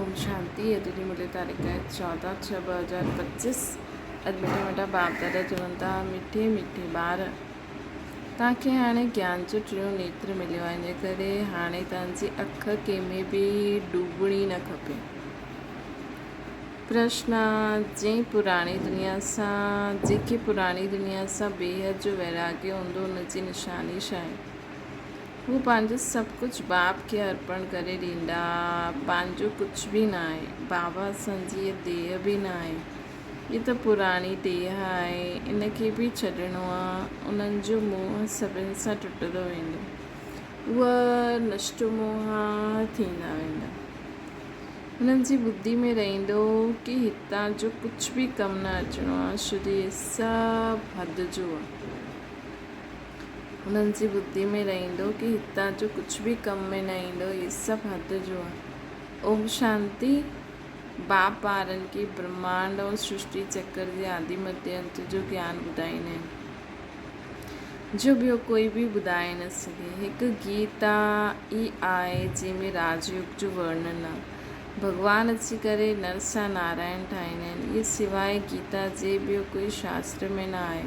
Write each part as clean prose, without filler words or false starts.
اوم شانتي اڄ جي ملي تاريخ آهي 14 6 2025 اڄ مٺا مٺا باپ دادا چون ٿا مٺي مٺي ٻار توهان کي هاڻي گيان جو ٽيون نيتر مليو آهي ان ڪري هاڻي توهان جي اک ڪنهن ۾ به ڊوبڻي نه کپي پرشن جنهن پراڻي دنيا سان جيڪي پراڻي دنيا سان بيحد جو ويراڳي هوندو ان جي نشاني ڇا آهي هو پنهنجو سڀ ڪجهه باپ کي ارپڻ ڪري ڏيندا. پنهنجو ڪجهه به ناهي. بابا اسان جي هيء ديهه به ناهي. هيء ته پراڻي ديهه آهي. ان کي به ڇڏڻو آ. انهن جو موهه سڀن سان ٽٽندو ويندو. هو نشٽ موها ٿيندا ويندا. هنن جي ٻڌي ۾ رهندو ڪي هتان جو ڪجهه به ڪم نه اچڻو آ. شرير سڀ حد جو آ. هنن جي ٻڌي ۾ رهندو ڪي هتان جو ڪجهه به ڪم ۾ نه ايندو هي سڀ حد جو آ. اوم شانتي باپ ٻارن کي برهمانڊ ۽ سرشٽي چڪر جي آدي مڌي انت جو گيان ٻڌائيندا آهن جو ٻيو ڪوئي به ٻڌائي نه سگهي. هڪ گيتا ئي آهي جنهن ۾ راج يوگ جو ورڻن آ. ڀڳوان اچي ڪري نر سان نارائڻ ٺاهيندا آهن. اهي سواء گيتا جي ٻيو ڪوئي شاستر ۾ نه آهي.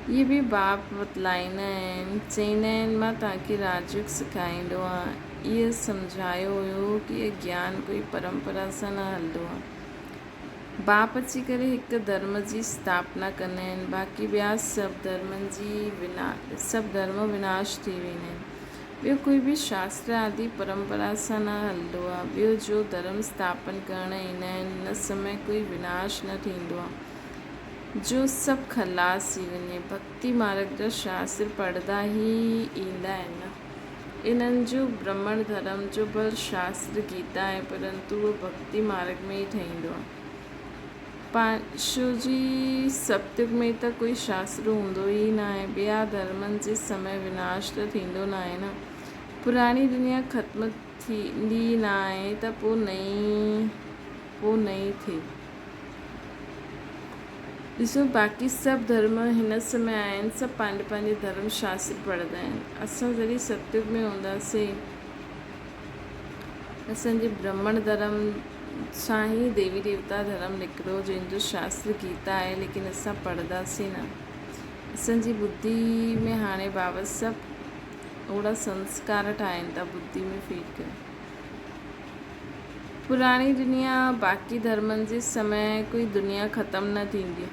اهي به باپ بتلائيندا آهن، چئيندا آهن مان توهان کي راجيوگ سکائيندو آهيان. اهي سمجهايو هيو ڪي اهي گيان ڪوئي پرمپرا سان نه هلندو آهي. باپ اچي ڪري هڪ ڌرم جي اسٿاپنا ڪندا آهن، باقي ٻيا سڀ ڌرمن جي سڀ ڌرم وناش ٿي ويندا آهن. ٻيو ڪوئي به شاستر آدي پرمپرا سان نه هلندو آهي. ٻيو جو ڌرم اسٿاپن ڪرڻ ايندا آهن، ان سمي ڪوئي وناش نه ٿيندو آهي. جو سڀ خلاص ٿي وڃي. ڀڳتي مارگ جا شاستر پڙهندا ئي ايندا آهن. انهن جو برهمڻ ڌرم جو ڀل شاستر گيتا آهي پرنتو اهو ڀڳتي مارگ ۾ ئي ٺهيندو آهي. پانشو جي ستيگ ۾ ته ڪوئي شاستر هوندو ئي ناهي. ٻيا ڌرمن جي سمي وناش ته ٿيندو ناهي نه. پراڻي دنيا ختم ٿيندي ناهي ته پوء نئين ٿئي. ڏسو باقي سڀ ڌرم هن سمي آهن سڀ پنهنجو پنهنجو ڌرم شاستر پڙهندا آهن اسان جڏهن ستيگ ۾ هونداسين اسان جي برهمڻ ڌرم سان ئي ديوي ديوتا ڌرم نڪرو جنهن جو شاستر گيتا آهي ليڪن اسان پڙهنداسين نه اسان جي ٻڌي ۾ هاڻي بابا سڀ اوڙا سنسڪار ٺاهين ٿا ٻڌي ۾ فيڊ ڪري پراڻي دنيا باقي ڌرمن جي سمي ڪوئي دنيا ختم نه ٿيندي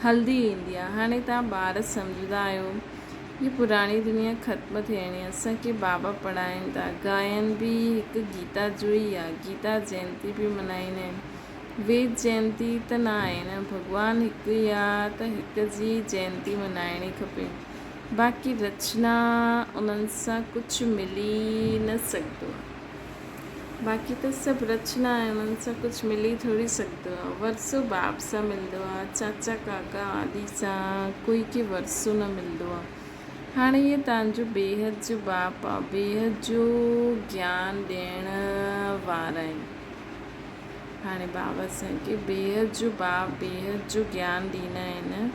هلدي ايندي آ هاڻي توهان ٻار سمجهندا آهيو هي پراڻي دنيا ختم ٿيڻي اسان کي بابا پڙهائين ٿا گائن به هڪ گيتا جو ئي آ گيتا جينتي به منائيندا آهن ويد جينتي ته نه آهي نه ڀڳوان هڪ ئي آ ته هڪ جي جينتي منائڻي کپي باقي رچنا انهن سان ڪجهه ملي نه سگهندو آهي. باقي ته سڀ رچنا آهي انهن سان ڪجهه ملي ٿوري سگهندو آهي. ورثو باپ سان ملندو آهي، چاچا ڪاڪا آدي سان ڪوئي کي ورثو نه ملندو آهي. هاڻي هي توهان جو بيحد جو باپ آهي، بيحد جو گيان ڏيڻ وارا آهن. هاڻي بابا اسان کي بيحد جو باپ بيحد جو گيان ڏيندا آهن.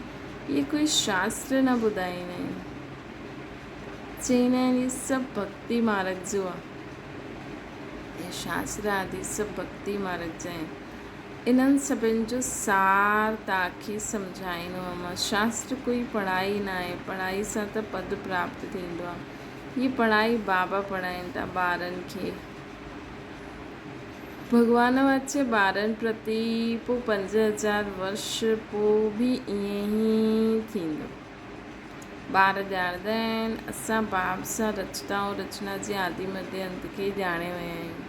اهي ڪوئي شاستر نه ٻڌائيندا آهن. چئيندا آهن اهي سڀ ڀڳتي مارگ جو آهي. اهي شاستر آدي سڀ ڀڳتي مارگ جا آهن. انهن سڀن جو سار توهان کي سمجهائيندو آهيان مان. شاستر ڪوئي پڙهائي نه آهي. پڙهائي سان ته پد پراپت ٿيندو آهي. هي پڙهائي بابا پڙهائين ٿا ٻارن کي. ڀڳوان واچي ٻارن پرتي پوء 5000 ورش پوء به ائين ئي ٿيندو. ٻار ڄاڻندا آهن، اسان باب سان رچتا ۽ رچنا جي آدي مڌي انت کي ڄاڻي ويا آهيون.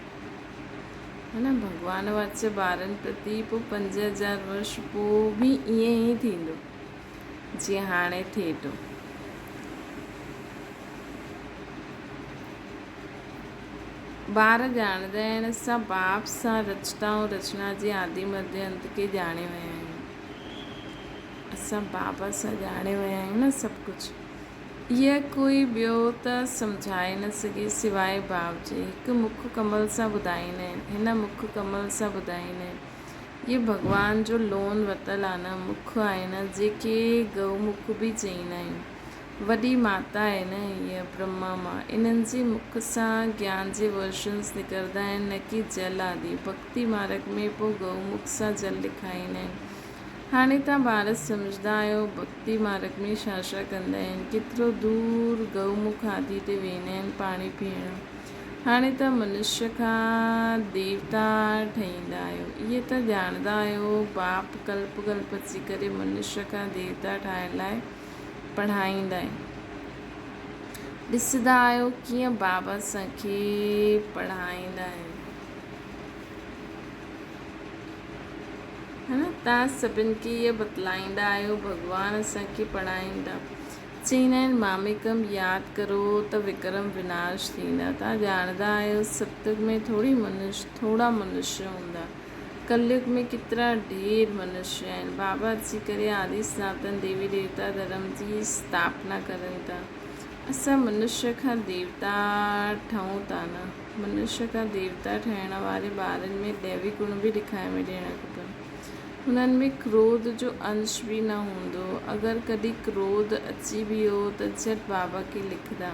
ها نه؟ ڀڳوان واچي ٻارن پرتي پوء 5000 ورش پوء به ائين ئي ٿيندو، جيئن هاڻي ٿئي ٿو. ٻار ڄاڻندا آهن، اسان باپ سان رچتا ۽ رچنا جي آدي مڌي انت کي ڄاڻي ويا آهيون. اسان بابا سان ڄاڻي ويا آهيون نه سڀ ڪجهه. اها ڪوئي ٻيو ته سمجهائي نه سگهي سواء باپ جي. هڪ مک ڪمل سان ٻڌائيندا آهن. هن مک ڪمل سان ٻڌائيندا آهن. اهي ڀڳوان جو لون ورتل آهي نه، مک آهي نه، جيڪي گئو مک به چئيندا آهيون. وڏي ماتا آهي نه هيء برهما مان. انهن جي مک سان گيان جي ورشنس نڪرندا آهن نه ڪي جل آدي. ڀڳتي مارڳ ۾ پوء گئومک سان جل لکائيندا آهن. هاڻي توهان ٻار سمجهندا آهيو ڀڳتي مارڳ ۾ ڇا ڇا ڪندا آهن. ڪيترو دور گئومک آدي تي ويندا آهن پاڻي پيئڻ. هاڻي ته منشيه کان ديوتا ٺهيندا آهيو. اهي ته ڄاڻندا آهيو باپ ڪلپ ڪلپ اچي ڪري منشيه کان ديوتا ٺاهڻ لاء پڙهائيندا آهن. ڏسندا آهيو ڪيئن بابا اسان کي پڙهائيندا آهن. ها نه توهان سڀن کي اهي بتلائيندا آهيو ڀڳوان اسان کي پڙهائيندا. چئيندا آهن ماميڪم ياد ڪرو ته وڪرم وناش ٿيندا. توهان ڄاڻندا آهيو ستيگ ۾ ٿوري منش ٿورا منشيه هوندا. ڪليگ ۾ ڪيترا ڍير منشيه آهن. بابا اچي ڪري آدي سناتن ديوي ديوتا ڌرم جي اسٿاپنا ڪرن ٿا. اسان منشيه کان ديوتا ٺهون ٿا نه. منشيه کان ديوتا ٺهڻ واري ٻارن ۾ ديوي گڻ به ڏکائي ۾ ڏيڻ کپن. هنن ۾ ڪروڌ جو انش به نه هوندو. اگر ڪڏهن ڪروڌ اچي به ويو ته جهٽ بابا کي لکندا.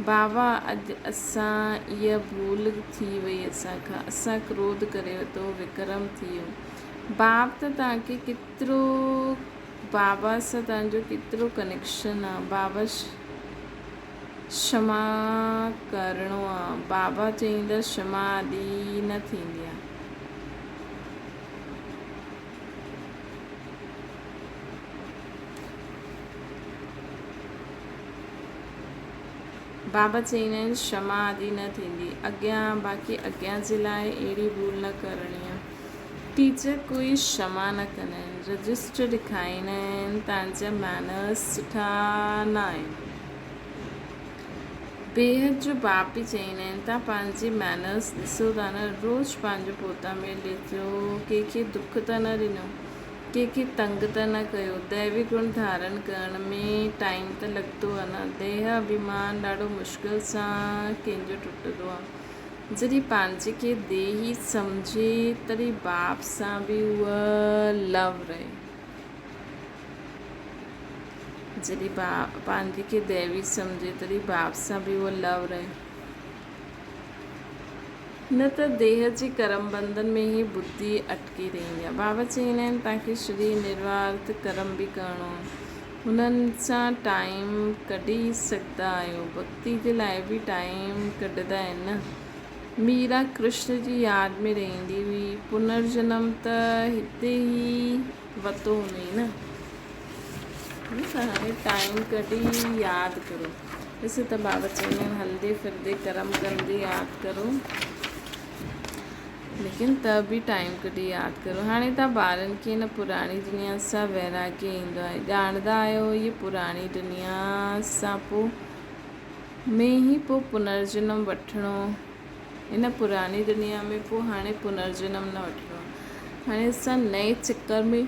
بابا اڄ اسان اها ڀول ٿي وئي اسان کان. اسان ڪروڌ ڪري ورتو، وڪرم ٿي ويو. باپ ته توهان کي ڪيترو بابا سان توهان جو ڪيترو ڪنيڪشن آ. بابا شما ڪرڻو آ. بابا چئيندا شما آدي نه ٿيندي آ. بابا چئيندا آهن شمع آدي نه ٿيندي اڳيان باقي اڳيان جي لاء اهڙي ڀول نه ڪرڻي آهي. ٽيچر ڪوئي شمع نه ڪندا آهن رجسٽر ڏيکاريندا آهن تان جا مينرس سٺا نه آهن. بيحد جو باپ به چئيندا آهن تان پنهنجي مينرس ڏسو ٿا نه روز پنهنجو پوتا ۾ ڏسو ڪنهن کي دک ته نه ڏنو ڪنهن کي تنگ ته نه ڪيو ديوي گڻ ڌارڻ ڪرڻ ۾ ٽائيم ته لڳندو آهي نه ديهه اڀيمان ڏاڍو مشڪل سان ڪنهن جو ٽٽندو آهي جڏهن پنهنجي کي ديهي سمجهي تڏهن باپ سان به اها لو رهي. جڏهن پنهنجي کي ديوي سمجهي تڏهن باپ سان به اهو لو رهي. نه ته ديهه جي ڪرم بنڌن ۾ ئي ٻڌي اٽڪي رهندي آهي. بابا چئيندا آهن توهان کي شري نروارٿ ڪرم به ڪرڻو آهي. هنن سان ٽائيم ڪڍي سگهندا آهيو. ڀڳتي جي لاء به ٽائيم ڪڍندا آهن نه. ميرا ڪرشن جي ياد ۾ رهندي هئي. پنرجنم ته هتي ئي وتو هوندئي نه. ته هاڻي ٽائيم ڪڍي ياد ڪرو. ڏس ته بابا چوندا آهن هلندي ڦرندي ڪرم ڪندي ياد ڪرو. ليڪن ته به ٽائيم ڪڍي ياد ڪرو. هاڻي توهان ٻارن کي هن پراڻي دنيا سان ويراڳي ايندو آهي. ڄاڻندا آهيو هيء پراڻي دنيا سان پوء ۾ ئي پوء پنرجنم وٺڻو. هن پراڻي دنيا ۾ پوء هاڻي پنرجنم نه وٺڻو آهي. هاڻي اسان نئين چڪر ۾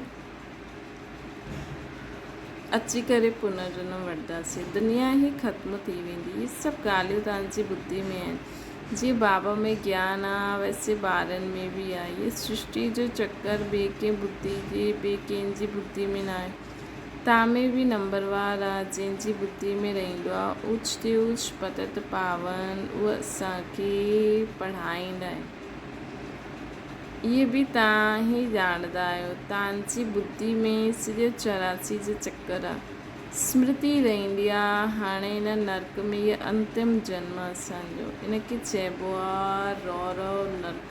اچي ڪري پنرجنم وٺنداسين. دنيا ئي ختم ٿي ويندي. هي سڀ ڳالهيون توهان جي ٻڌي ۾ آهن. جيئن بابا ۾ گيان آ ويسي ٻارن ۾ به آ. هي سرشٽي جو چڪر ٻئي ڪنهن ٻڌي جي ٻئي ڪنهن جي ٻڌي ۾ ناهي. توهان ۾ به نمبروار آ جنهن جي ٻڌي ۾ رهندو آ. اوچ تي اوچ پتت پاون اهو اسان کي پڙهائيندا آهن. اهي به توهان ئي ڄاڻندا آهيو. توهان جي ٻڌي ۾ سڄو 84 جو چڪر آ. سمرتي رهندي آ. هاڻي هن نرڪ ۾ هيء انتم جنم آ اسان جو. ان کي چئبو آ رورو نرڪ.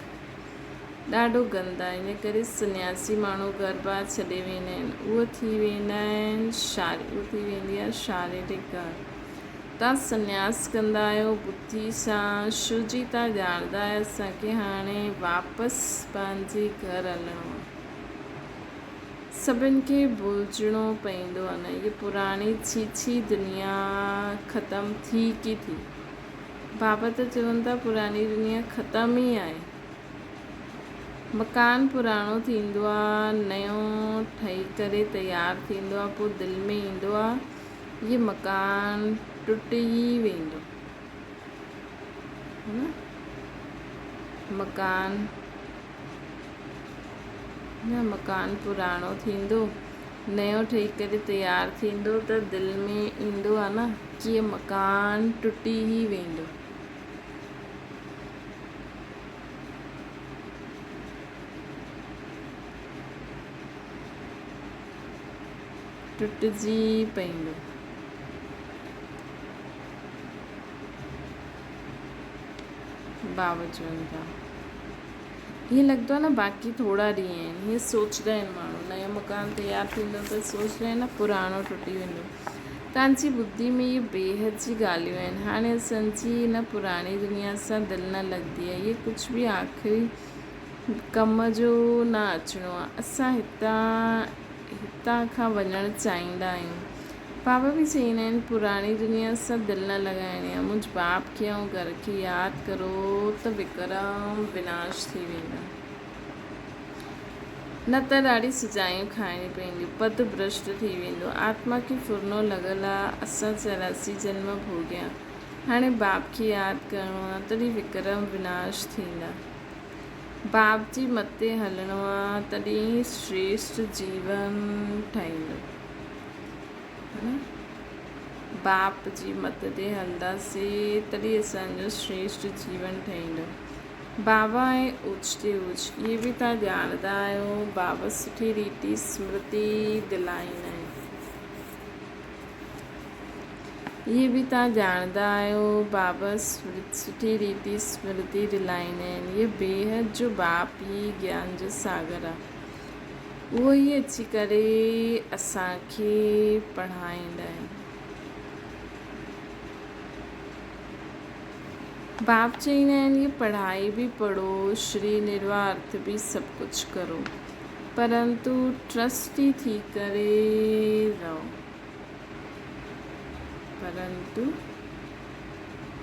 ڏاڍو گند آ. ان ڪري سنياسي ماڻهو گهر ٻار ڇڏي ويندا آهن. اهو ٿي ويندا آهن اهو ٿي ويندي آ شاريرڪ ڳالهه. توهان سنياس ڪندا آهيو ٻڌي سان شو جي توهان ڄاڻندا آهيو اسان کي هاڻي واپس پنهنجي گهر هلڻو آهي. سڀن کي ڀلجڻو پئيندو آهي نه هي پراڻي ڇي ڇي دنيا ختم ٿي ڪي ٿي. بابا ته چون ٿا پراڻي دنيا ختم ئي آهي. مڪان پراڻو ٿيندو آهي نيو ٺهي ڪري تيار ٿيندو آهي پوء دل ۾ ايندو آهي هي مڪان ٽٽي ئي ويندو هي نه مڪان نه مڪان پراڻو ٿيندو نيو ٺهي ڪري تيار ٿيندو ته دل ۾ ايندو آ نه ڪي مڪان ٽٽي ئي ويندو. ٽٽجي پئيندو. بابا چون ٿا. ائين لڳندو آهي نه باقي ٿورا ڏينهن آهن. هيئن سوچدا آهن ماڻهو. نيو مڪان تيار ٿيندو ته سوچدا آهن نه پراڻو ٽٽي ويندو. توهان جي ٻڌي ۾ اهي بيحد جي ڳالهيون آهن. هاڻي اسان جي هن پراڻي دنيا سان دل نه لڳندي آهي. اهي ڪجهه به آخري ڪم جو نه اچڻو آهي. اسان هتان کان وڃڻ چاهيندا آهيون. بابا به چئيندا آهن پراڻي دنيا سان دل نه لڳائڻي آهي. منهنجي باپ کي ۽ گهر کي ياد ڪرو ته وڪرم وناش ٿي ويندا. نه ته ڏاڍي سزايون کائڻي پونديون. پد ڀرشٽ ٿي ويندو. آتما کي ڦرنو لڳل آ. اسان 84 جنم ڀوڳيا. هاڻي باپ کي ياد ڪرڻو آ تڏهن وڪرم وناش ٿيندا. باپ جي مت تي هلڻو آ تڏهن شريشٽ جيون ٺهيندو. باپ جي مت تي هلنداسين تڏهن اسان جو شريشٽ جيون ٺهيندو. بابا ۽ اوچتي اوچ اهي به توهان ڄاڻندا آهيو بابا سٺي ريتي سمرتي دلائيندا آهن. اهي به توهان ڄاڻندا آهيو بابا سٺي ريتي سمرتي دلائيندا آهن. اهي بيحد جو باپ ئي گيان جو ساگر آهي. اهو ئي اچي ڪري اسان کي پڙهائيندا آهن. باپ چئيندا آهن ڪي پڙهائي به پڙهو، شري نروارٿ به سڀ ڪجهه ڪرو، پرنتو ٽرسٽي ٿي ڪري رهو. پرنتو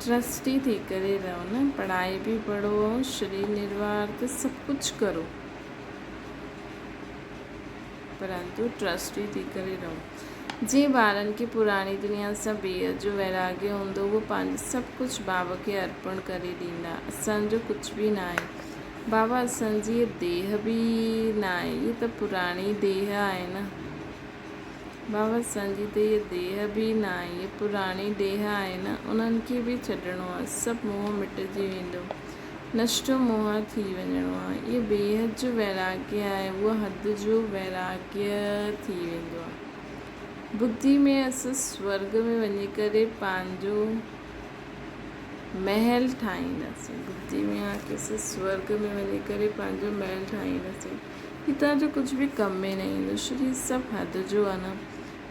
ٽرسٽي ٿي ڪري رهو نه، پڙهائي به پڙهو ۽ شري نروارٿ سڀ ڪجهه ڪرو. پرنتو ٽرسٽي ٿي ڪري رهو. جنهن ٻارن کي پراڻي دنيا سان بيحد جو ويراڳي هوندو، اهو پنهنجو سڀ ڪجهه بابا کي ارپڻ ڪري ڏيندا. اسان جو ڪجهه به ناهي. بابا اسان جي هيء ديهه به ناهي. هيء ته پراڻي ديهه آهي نه. بابا اسان جي ته هيء ديهه به ناهي. هيء پراڻي ديهه آهي نه. انهن کي به ڇڏڻو آهي. سڀ موهه مٽجي ويندو. نشٽو موهه ٿي وڃڻو آهي. اهو بيحد جو ويراڳيه آهي، اهو حد جو ويراڳيه ٿي ويندو آهي. ٻڌي ۾ اسان سورڳ ۾ وڃي ڪري پنهنجو محل ٺاهينداسين. ٻڌي ۾ آهي ڪي اسان سورڳ ۾ وڃي ڪري پنهنجو محل ٺاهينداسين. هتان جو ڪجهه به ڪم ۾ نه ايندو. شرير سڀ حد جو آهي نه.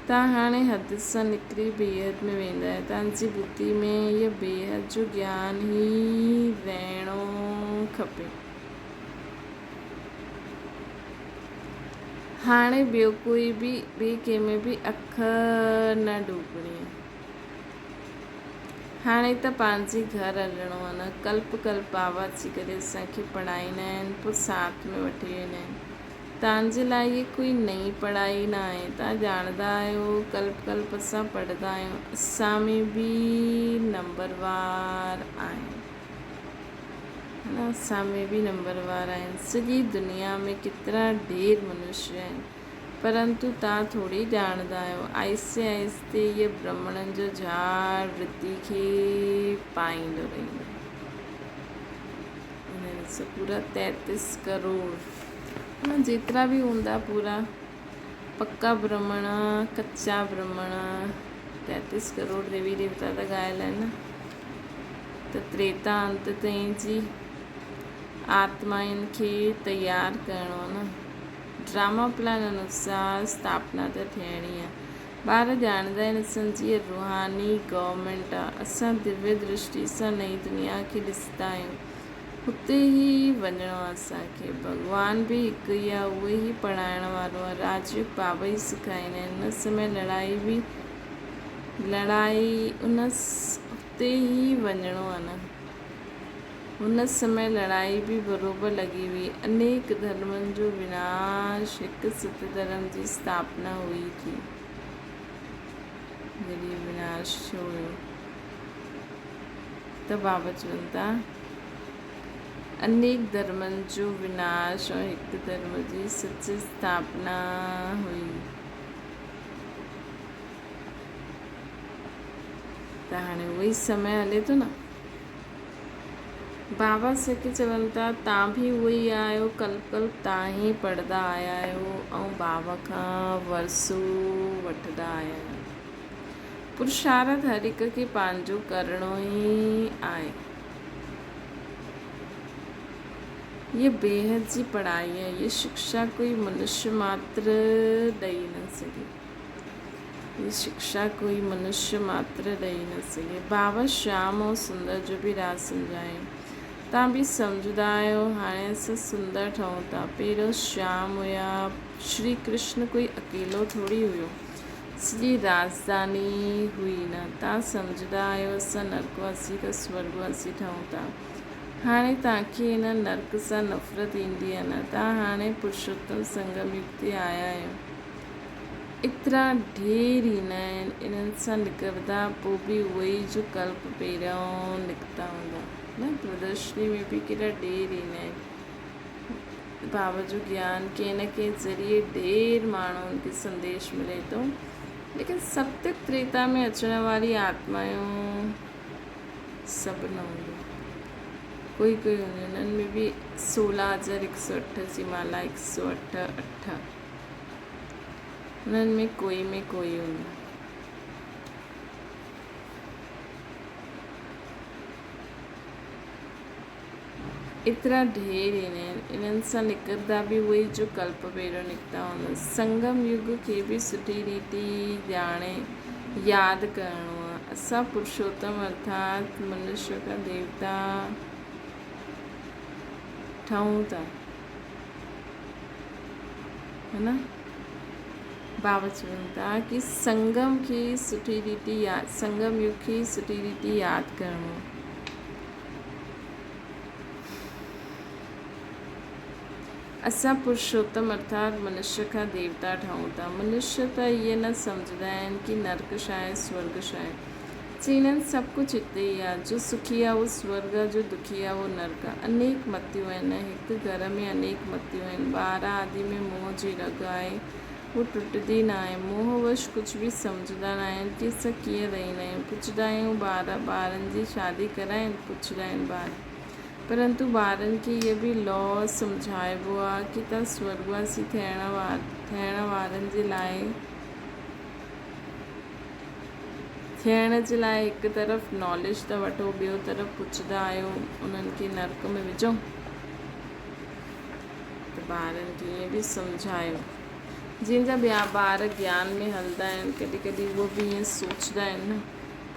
توهان هاڻي حد سان نڪري بيحد ۾ ويندا آهيو. توهان جي ٻڌي ۾ اهو بيحد جو گيان ئي رهڻو کپي. هاڻي ٻيو ڪوئي به ٻئي ڪنهن ۾ به اک نه ڊوبڻي آهي. هاڻي ته پنهنجي گهر هلڻو آهي نه. ڪلپ ڪلپ بابا اچي ڪري اسان کي پڙهائيندا آهن پوء ساٿ ۾ وٺي ويندا آهن. توهان جي لاء هيء ڪوئي نئين پڙهائي نه آهي. توهان ڄاڻندا آهيو، ڪلپ ڪلپ اسان پڙهندا آهيون. اسان ۾ به نمبروار آهن. اسان ۾ به نمبروار آهن. سڄي دنيا ۾ ڪيترا ڍير منشيه آهن، پرنتو توهان ٿوري ڄاڻندا آهيو. آهستي آهستي هيء برهمڻن جو جهاڙ ورڌي کي پائيندو رهندو. انهن سان پورا تيتيس ڪروڙ جيترا به هوندا پورا پڪا برهمڻ ڪچا برهمڻ تيتيس ڪروڙ ديوي ديوتا ته ڳايل آهن نه ته تريتا انت تائين جي آتمائن کي تيار ڪرڻو آهي نه ڊراما پلان انوسار اسٿاپنا ته ٿيڻي آهي ٻار ڄاڻندا آهن اسان جي هيء روحاني گورنمينٽ آ، اسان دويه درشٽي سان نئين دنيا کي ڏسندا آهيون، اتي ئي وڃڻو آ اسان کي. ڀڳوان به هڪ ئي آ، اهو ئي پڙهائڻ وارو آ. راج يوگ بابا ئي سکائيندا آهن. ان سمي لڙائي به لڙائي ان اتي ئي وڃڻو آ نه. ان سمي لڙائي به بروبر لڳي هئي. انيڪ ڌرمن جو وناش هڪ ست ڌرم جي اسٿاپنا هئي ٿي. جڏهن وناش ٿيو هيو ته بابا چون ٿا انيڪ ڌرمن جو وناش ۽ هڪ ڌرم جي سچ اسٿاپنا هئي. ته هاڻي اهو ئي سمي هلي ٿو نه. بابا سکي چون ٿا، تان به اهو ئي آهيو، ڪلپ ڪلپ تان ئي پڙهندا آيا آهيو ۽ بابا کان ورثو وٺندا آيا آهيو. پرشارٿ هر هڪ کي پنهنجو ڪرڻو ئي آهي. هيء بيحد جي پڙهائي آهي. هيء شڪشا ڪوئي منشيه ماتر ڏئي نه سگهي. هيء شڪشا ڪوئي منشيه ماتر ڏئي نه سگهي. بابا شيام ۽ سندر جو به راز سمجهايائين. توهان به سمجهندا آهيو، هاڻي اسان سندر ٺهون ٿا. پهريون شيام هيا، شري ڪرشن ڪوئي اڪيلو ٿوري هيو. سڄي راڄڌاني هئي نه. توهان سمجهندا آهيو اسان نرڪواسي کان سورڳواسي ٺهون ٿا. هاڻي توهان کي هن نرڪ سان نفرت ايندي آهي نه. توهان هاڻي پرشوتم سنگم يگ تي آيا آهيو. ايترا ڍير ايندا آهن، انهن سان نڪرندا پوء به اهي ئي جو ڪلپ پهريون نڪتا هوندا نه. پردرشني ۾ به ڪيڏا ڍير ايندا آهن. بابا جو گيان ڪنهن نه ڪنهن ذريعي ڍير ماڻهن کي سنديش ملي ٿو، ليڪن ستيگ تريتا ۾ اچڻ واري آتمائون سڀ نه هونديون، ڪوئي ڪوئي هونديون، انهن ۾ به 16008 جي مالا هڪ سؤ اٺ اٺ انهن ۾ ڪوئي ۾ ڪوئي هوندو. ايترا ڍير ايندا آهن، انهن سان نڪرندا به اهي ئي جو ڪلپ پهريون نڪتا هوندا. سنگم يگ کي به سٺي ريتي ڄاڻي ياد ڪرڻو آهي. اسان پرشوتم ارٿات منشيه کان ديوتا ٺهون ٿا. هي نه؟ بابا چون ٿا ڪي سنگم کي سٺي ريتي ياد سنگم يگ کي سٺي ريتي ياد ڪرڻو آهي. اسان پرشوتم ارٿات منشيه کان ديوتا ٺهون ٿا. منشيه ته اهي نه سمجهندا آهن ڪي نرڪ ڇا آهي سورڳ ڇا آهي. چينن سڀ ڪجهه هتي ئي آهي. جو سکي آهي اهو سورڳ آهي جو دکي آهي اهو نرڪ آهي. انيڪ متيون آهن. هڪ گهر ۾ انيڪ متيون آهن. ٻار آدي ۾ موهه جي رڳ آهي. هو ٽٽندي ناهي. موهه وش ڪجهه به سمجهندا ناهن ڪي اسان ڪيئن رهندا آهيون. پڇندا آهيون ٻار ٻارن جي شادي ڪرائين؟ پڇندا آهن ٻار. پرنتو ٻارن کي اهي به لا سمجهائبو آهي ڪي توهان سورڳواسي ٿيڻ وارن جي لاء ٿيڻ جي لاء هڪ طرف ناليج ته وٺو ٻيو طرف پڇندا آهيو انهن کي نرڪ ۾ وجهو. ته ٻارن کي ائين به سمجهايو. جنهن جا ٻيا ٻار گيان ۾ هلندا آهن، ڪڏهن ڪڏهن اهو به ائين سوچدا آهن نه.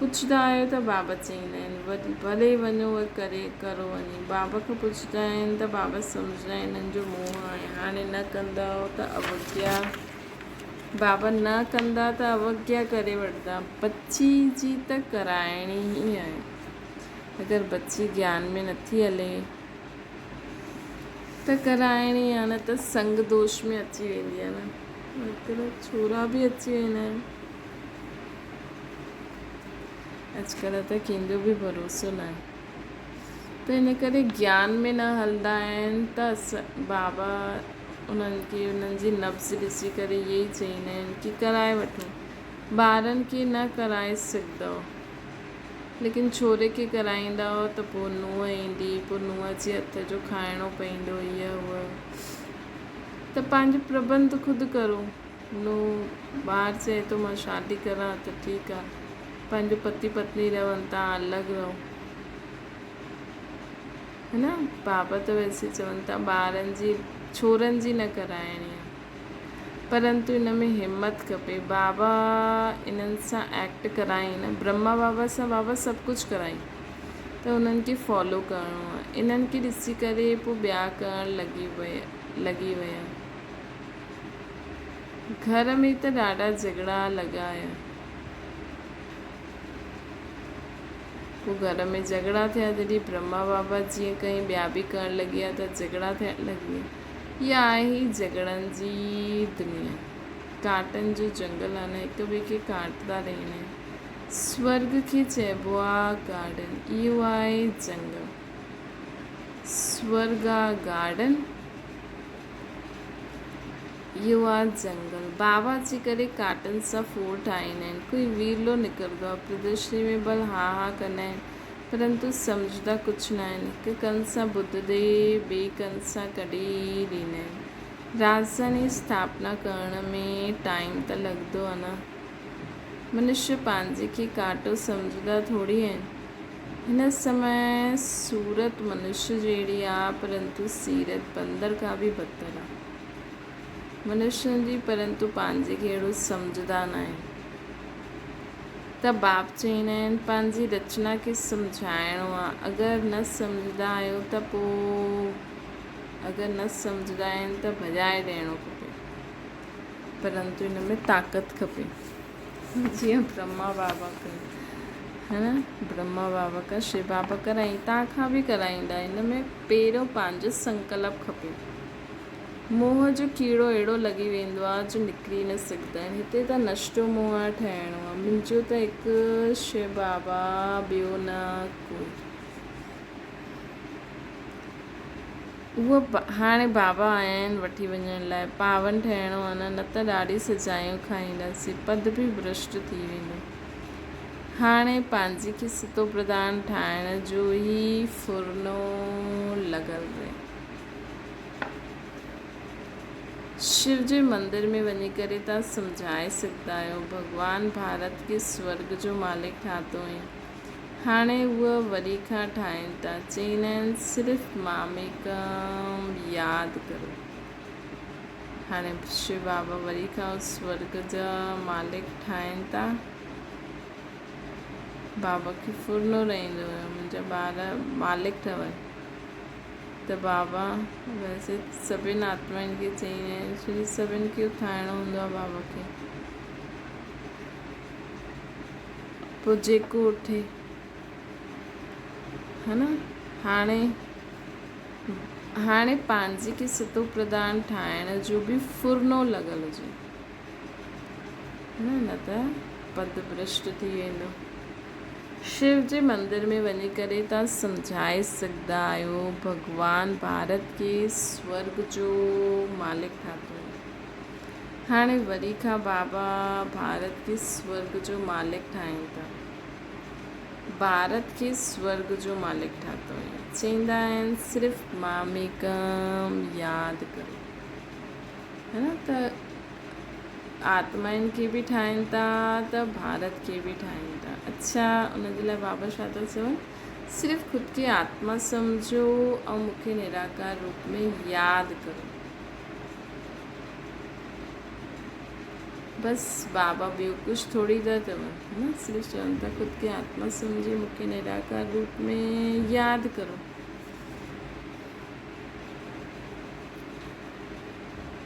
پڇندا آهيو ته بابا چئيندا آهن، وري ڀلي وڃو ۽ ڪري ڪرو وڃي. بابا کان پڇندا آهن ته بابا سمجهندا آهن انهن جو موهه آهي. هاڻي نه ڪندؤ ته اوگيا بابا نه ڪندا ته اوگيا ڪري وٺندا. بچي جي ته ڪرائڻي ئي آهي. اگر بچي گيان ۾ نٿي هلي. ته ڪرائڻي آ نه ته سنگ دوش ۾ اچي ويندي آ نه. اڄڪلهه ڇورا به اچي ويندا آهن. اڄڪلهه ته ڪنهن جو به ڀروسو نه آهي. ته ان ڪري گيان ۾ نه هلندا آهن ته بابا انهن کي انهن جي نبض ڏسي ڪري اهي ئي چئيندا آهن ڪي ڪرائي وٺو. ٻارن کي نه ڪرائي سگهندؤ. ليڪن ڇوري کي ڪرائيندؤ ته پوء نونهن ايندي، پوء نونهن جي هٿ جو کائڻو پئيندو، هيء هوء. ته پنهنجو پرٻنڌ خود ڪرو. نونهن ٻار چئي ٿو مان شادي ڪران ته ٺيڪ آ، پنهنجو پتي پتني رهن، توهان الڳ رهو. هي نه؟ بابا ته ويسي چون ٿا ٻارن جي ڇورن جي نه ڪرائڻي آ. پرنتو ان ۾ همت کپي. بابا انهن سان ايڪٽ ڪرائين نه، برهما بابا سان بابا سڀ ڪجهه ڪرائين ته انهن کي فالو ڪرڻو آهي. انهن کي ڏسي ڪري پوء ٻيا ڪرڻ لڳي ويا. گهر ۾ ته ڏاڍا جهڳڙا لڳا هيا. پوء گهر ۾ جهڳڙا ٿيا جڏهن برهما بابا جيئن ڪئين ٻيا به ڪرڻ لڳي ويا ته جهڳڙا ٿيڻ لڳي ويا. اها آهي ئي جهڳڙن جي دنيا. ڪانٽن جو جهنگل آهي نه هڪ ٻئي کي ڪانٽدا رهندا آهن. سورڳ کي چئبو آ گارڊن. اهو آهي جهنگل. سورڳ آ گارڊن. اهو آ جنگل. بابا اچي ڪري ڪاٽن سان ڦوڙ ٺاهيندا آهن. ڪوئي ويرلو نڪرندو آ. پردرشني ۾ ڀل ها ها ڪندا آهن، پرنتو سمجهندا ڪجهه ناهن. هڪ ڪن سان ٻڌندي ٻئي ڪن سان ڪڍي ڏيندا آهن. راڄڌاني اسٿاپنا ڪرڻ ۾ ٽائيم ته لڳندو آ نه. منشيه پنهنجي کي ڪاٽو سمجهندا ٿوري آهن. هن سمي صورت منشيه جهڙي آ، پرنتو سيرت بندر کان به بدتر آ. منشين جي پرنتو پنهنجي کي اهڙو سمجهندا ناهن. ته باپ چئيندا آهن پنهنجي رچنا کي سمجهائڻو آ، اگر نه سمجهندا آهيو ته پوء اگر نه سمجهندا آهن ته ڀڄائي ڏيڻو کپي. پرنتو ان ۾ طاقت کپي. جيئن برهما بابا ڪيو هي نه برهما بابا کان شو بابا ڪرائين تان کان به ڪرائيندا ان ۾ پهريون پنهنجو سنڪلپ کپي. موهه جو ڪيڙو اهڙو لڳي ويندو آهي جو نڪري نه سگهندا آهن. هتي ته نشٽو موهه ٺهڻو آهي. منهنجو ته هڪ شو بابا ٻيو نه ڪوئي. اهو هاڻي بابا آيا آهن وٺي وڃڻ لاء. پاون ٺهڻو آهي نه، نه ته ڏاڍي سزايون کائينداسين. پد به ڀرشٽ ٿي ويندو. هاڻي پنهنجي کي ستو پرڌان ٺاهڻ جو ئي ڦرنو لڳل رهي. شو جي مندر ۾ وڃي ڪري تان سمجهائي سگهندا آهيو، ڀڳوان ڀارت کي سورڳ جو مالڪ ٺاتو ۽ هاڻي هوء وري کان ٺاهين ٿا. چئيندا آهن صرف ماميڪم ياد ڪرو. هاڻي شو بابا وري کان سورڳ جا مالڪ ٺاهين ٿا. بابا کي ڦرنو رهندو هيو منهنجا ٻار مالڪ ٺهن. ته بابا ويسي سڀن آتمائن کي چئيندا آهن ڇو جو سڀن کي اٿائڻو هوندو آهي بابا کي. پوء جيڪو اٺي ها نه هاڻي هاڻي پنهنجي کي ستو پرڌان ٺاهڻ جو به ڦرنو لڳل هجي نه نه ته پد ڀرشٽ ٿي ويندو. شو جي مندر ۾ وڃي ڪري تان سمجهائي سگهندا آهيو ڀڳوان ڀارت کي سورڳ جو مالڪ ٺاتو آهي. هاڻي وري کان بابا ڀارت کي سورڳ جو مالڪ ٺاهين ٿا. ڀارت کي سورڳ جو مالڪ ٺاتو آهي. چئيندا آهن صرف ماميڪم ياد ڪرو. هي نه ته آتمائن کي به ٺاهين ٿا ته ڀارت کي به ٺاهين ٿا. اڇا ان جي لاء بابا ڇا ٿا چون؟ صرف خود کي آتما سمجهو ۽ مون کي نراڪار روپ ۾ ياد ڪرو. بس بابا ٻيو ڪجهه ٿوري ٿا چون نه صرف چون ٿا خود کي آتما سمجهي مون کي نراڪار روپ ۾ ياد ڪرو.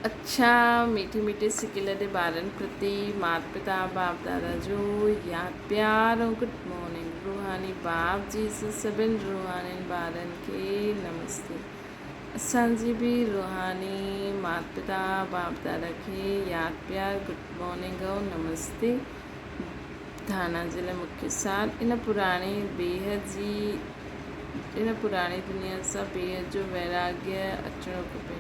اڇا ميٺي ميٺي سڪيلڌي ٻارن پرتي مات پتا باپ دادا جو ياد پيار ۽ گڊ مارننگ روحاني باپ جي سڀن روحانين ٻارن کي نمستي اسان جي به روحاني مات پتا باپ دادا کي ياد پيار گڊ مارننگ ۽ نمستي ڌانا جي لاء مکيه سار ان پراڻي بيحد جي ان پراڻي دنيا سان بيحد جو ويراڳيه اچڻو کپي.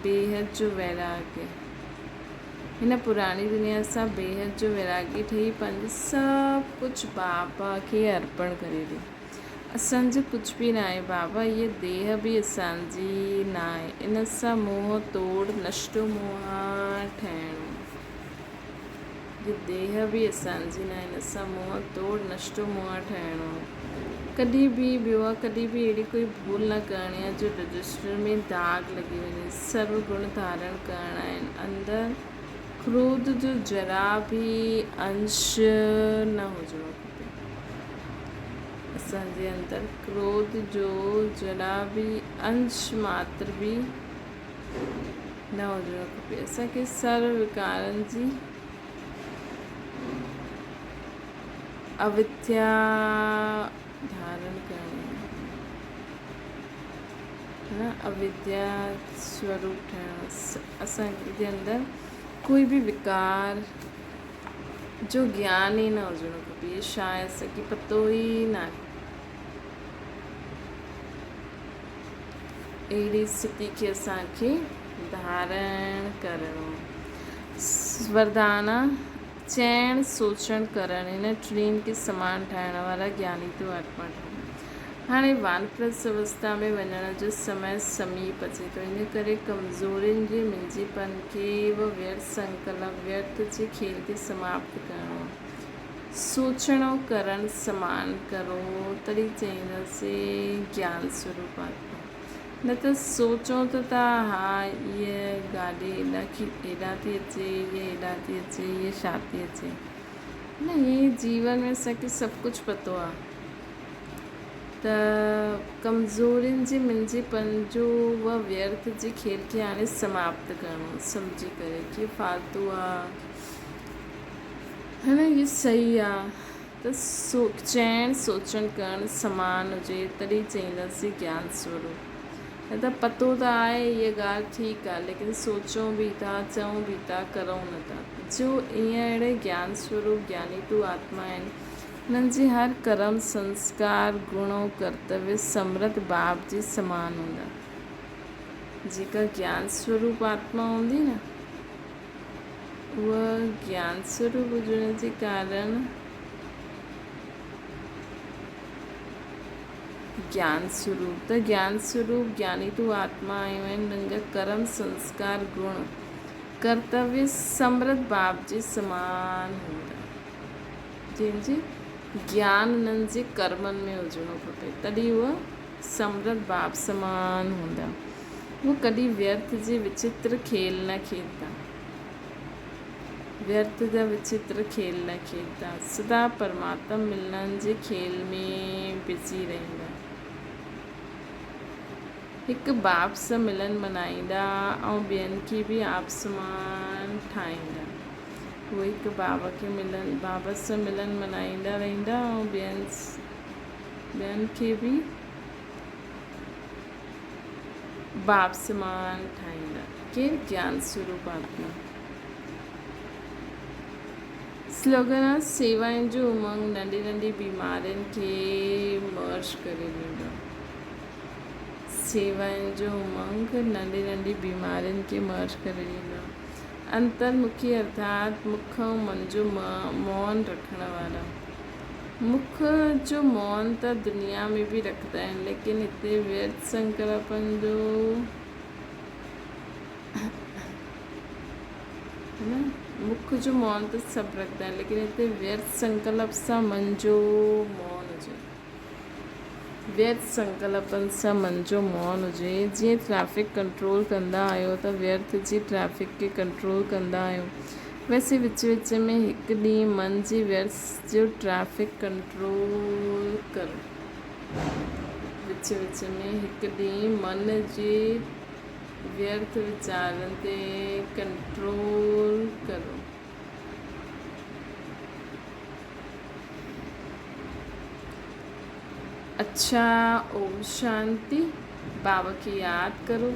بيحد جو ويراڳيه هن پراڻي دنيا سان بيحد جو ويراڳي ٺهي پنهنجو سڀ ڪجهه بابا کي ارپڻ ڪري ڏي. اسان جو ڪجهه به ناهي بابا، هيء ديهه به اسان جي ناهي، ان سان موهه توڙ نشٽو موهه ٺهڻو. هيء ديهه به اسان جي ناهي، ان سان موهه توڙ نشٽو موهه ٺهڻو. ڪڏهن به ٻيو آ ڪڏهن به اهڙي ڪوئي ڀول نه ڪرڻي آ جو رجسٽر ۾ داغ لڳي وڃي. سرو گڻ ڌارڻ ڪرڻا آهن. اندر ڪروڌ جو ذرا به انش نه هجڻو کپي. اسان جي اندر ڪروڌ جو ذرا به انش ماتر به نه هجڻو کپي. اسان کي سرو وڪارن جي اويٿيا ڌارڻ ڪرڻي آهي. اويديا سوروپ ٺهڻو. اسان جي اندر ڪوئي به وڪار جو گيان ئي نه هجڻو کپي. ڇا آهي اسان کي پتو ئي ناهي. اهڙي اسٿتي کي اسان کي ڌارڻ ڪرڻو. وردان، چئڻ، سوچڻ، ڪرڻ هن ٽنهي کي سمان ٺاهڻ وارا گياني تو آتما ٺهو. هاڻي وانپرسٿ اوستا ۾ وڃڻ جو سمي سميپ اچي ٿو، ان ڪري ڪمزورين جي منجي پن کي و ويرٿ سنڪلپ، ويرٿ جي کيل کي سماپت ڪرڻو آهي. سوچڻ ۽ ڪرڻ سمان ڪرو تڏهن چئينداسين گيان سروپ آتما. نه ته سوچون ته ٿا ها هيء گاڏي هيڏانهن ٿي اچي، هيء هيڏانهن ٿي اچي، هيء ڇا ٿي اچي. نه ائين جيون ۾ اسان کي سڀ ڪجهه پتو آ ته ڪمزورين جي منجي پنجو و ويرٿ جي کيل کي هاڻي سماپت ڪرڻو سمجهي ڪري ڪي فالتو آ هن هي صحيح آ ته چئڻ سوچڻ ڪرڻ سمان هجي تڏهن چئينداسين گيان سوروپ. نه ته پتو ته آهي هيء ڳالهه ٺيڪ آ ليڪن سوچون به ٿا چئون به ٿا ڪرون نه ٿا. جو ائين اهڙي گيان سوروپ گياني تو آتما آهن انهن جي هر ڪرم سنسڪار گڻ ۽ ڪرتويه سمرت باب جي سمان هوندا. جيڪا گيان سوروپ آتما هوندي نه. اها گيان سوروپ هجڻ جي ڪارڻ گيان سوروپ ته گيان سوروپ گياني تون آتما آيون آهن انهن جا ڪرم سنسڪار گڻ ڪرتويه سمرت باب جي سمان هوندا جنهن جي گيان انهن جي ڪرمن ۾ هجڻو کپي تڏهن اها سمرت باب سمان هوندا. هو ڪڏهن ويرٿ جي وچتر کيل نه کيڏندا. ويرٿ جا وچتر کيل نه کيڏندا. سدا پرماتم ملڻ جي کيل ۾ بزي رهندا. هڪ باپ سان ملن منائيندا ۽ ٻين کي به آپ سمان ٺاهيندا. هو هڪ باب کي ملن باب سان ملن منائيندا رهندا ۽ ٻين ٻين کي به باپ سمان ٺاهيندا. ڪير گيان سوروپ آتما. سلوگن آ سيوائن جو امنگ ننڍي ننڍي بيمارين کي مرج ڪري ڏيندو. سيوائن جو امنگ ننڍي ننڍي بيمارين کي مرج ڪري ڏيندو. انترمکي ارٿات مک ۽ من جو مون رکڻ وارا. مک جو مون ته دنيا ۾ به رکندا آهن ليڪن هتي ويرٿ سنڪلپن جو نه مک جو مون ته سڀ رکندا آهن ليڪن هتي ويرٿ سنڪلپ سان من جو مون هجي ويرٿ سنڪلپن سان من جو مون هجي جيئن ٽريفڪ ڪنٽرول ڪندا آهيو ته ويرٿ جي ٽريفڪ کي ڪنٽرول ڪندا آهيو ويسي وچ وچ ۾ هڪ ڏينهن من جي ويرس جو ٽريفڪ ڪنٽرول ڪرو. وچ وچ ۾ هڪ ڏينهن من جي ويرٿ ويچارن تي ڪنٽرول ڪرو. اڇا اوم شانتي بابا کي ياد ڪرو.